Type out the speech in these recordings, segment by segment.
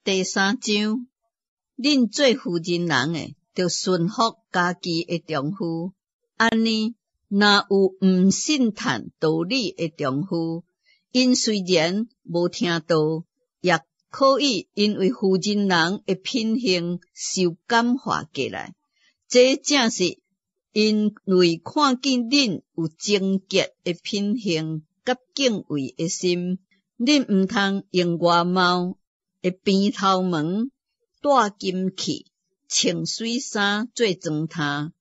第三章，恁做婦人人的，著順服家己的丈夫。按呢，若有毋信嘆道理的丈夫，𪜶雖然無聽道，也可以因為婦人人的品行受感化過來。這正是因為看見恁有貞潔的品行佮敬畏的心，恁毋通用外貌的平頭毛、戴金器、穿媠衫做妝呔，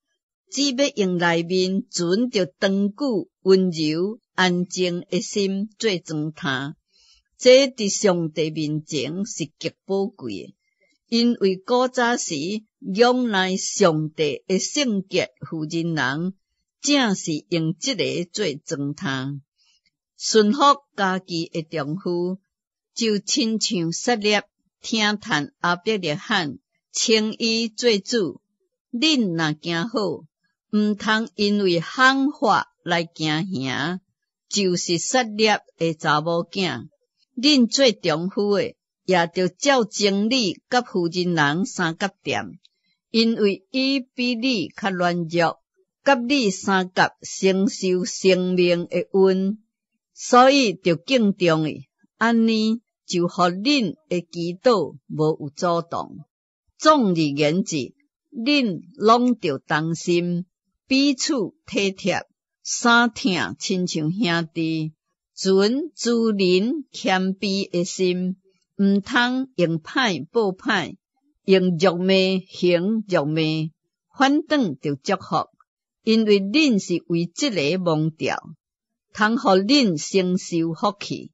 只欲用內面存著長久溫柔安靜的心做妝呔。這佇上帝面前是極寶貴的，因為古早時仰賴上帝的聖潔婦人人，正是用這个做妝呔。順服家己的丈夫，就親像撒勒聽嘆亞伯拉罕，稱伊做主。恁若行好，毋通因為行法來驚嚇，就是撒勒的查某囝。恁做丈夫的，也著照真理佮婦人人相佮踮，因為伊比你較軟弱，佮你相佮承受生命的恩，所以著敬重伊，按呢就予恁的祈禱無有阻擋。總而言之，恁攏著同心，彼此體貼，相疼親像兄弟，存慈憐謙卑的心，毋通用歹報歹，用辱罵還辱罵，反轉著祝福，因為恁是為這个蒙召，通予恁承受福氣。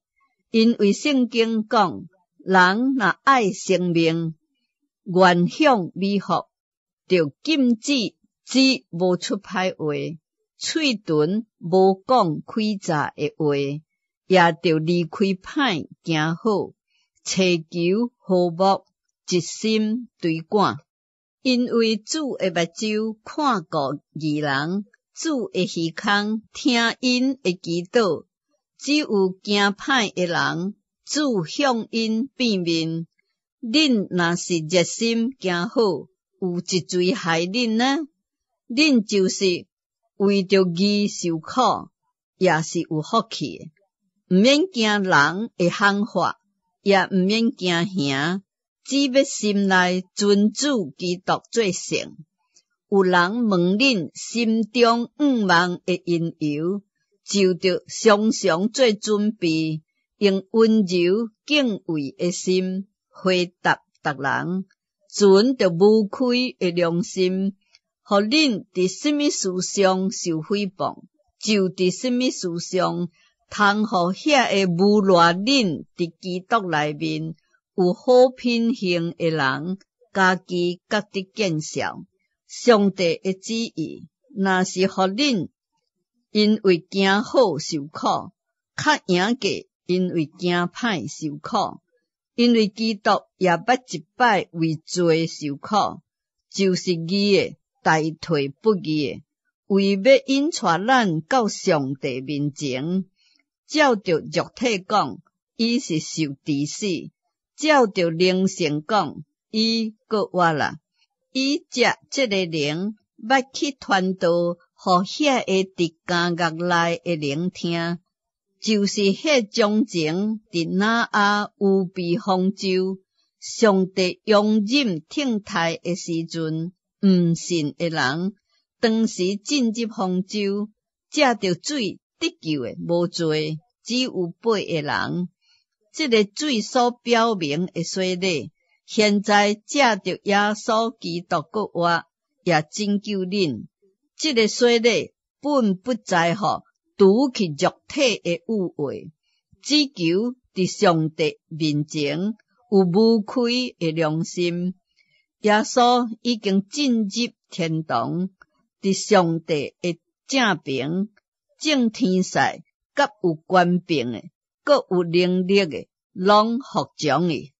因為聖經講，人若愛生命，願享美福，著禁止舌無出歹話，喙唇無講詭詐的話，也著離開歹行好，尋求和睦，一心追趕。因為主的目睭看顧義人，主的耳孔聽𪜶的祈禱。只有行歹的人，主向𪜶變面。恁若是熱心行好，有一誰害恁呢？恁就是為著義受苦，也是有福氣的。毋免驚人的行法，也毋免驚嚇，只欲心內尊主基督做聖。有人問恁心中向望的因由，就著常常做準備，用溫柔敬畏的心回答逐人，存著無虧的良心，予恁佇啥物事上受誹謗，就佇啥物事上通予遐个誣賴恁佇基督內面有好品行的人，家己覺得見笑。上帝的旨意，若是予恁因為行好受苦，較贏過因為行歹受苦。因為基督也捌一擺為罪受苦，就是義的代替不義的，為欲引帶咱到上帝面前。照著肉體講，伊是受治死；照著靈性講，伊閣活啦。伊藉這个靈，捌去傳道，予遐个佇監獄內的靈聽，就是彼從前佇挪亞預備方舟，上帝容忍等待的時陣，毋信的人，當時進入方舟，藉著水得救的無罪，只有八个人。這个水所表明的洗禮，現在藉著耶穌基督閣活，也拯救恁。這个洗禮本不在乎除去肉體的污穢，只求佇上帝面前有無虧的良心。耶穌已經進入天堂，佇上帝的正爿，眾天使佮有權柄的，閣有能力的，攏服從伊。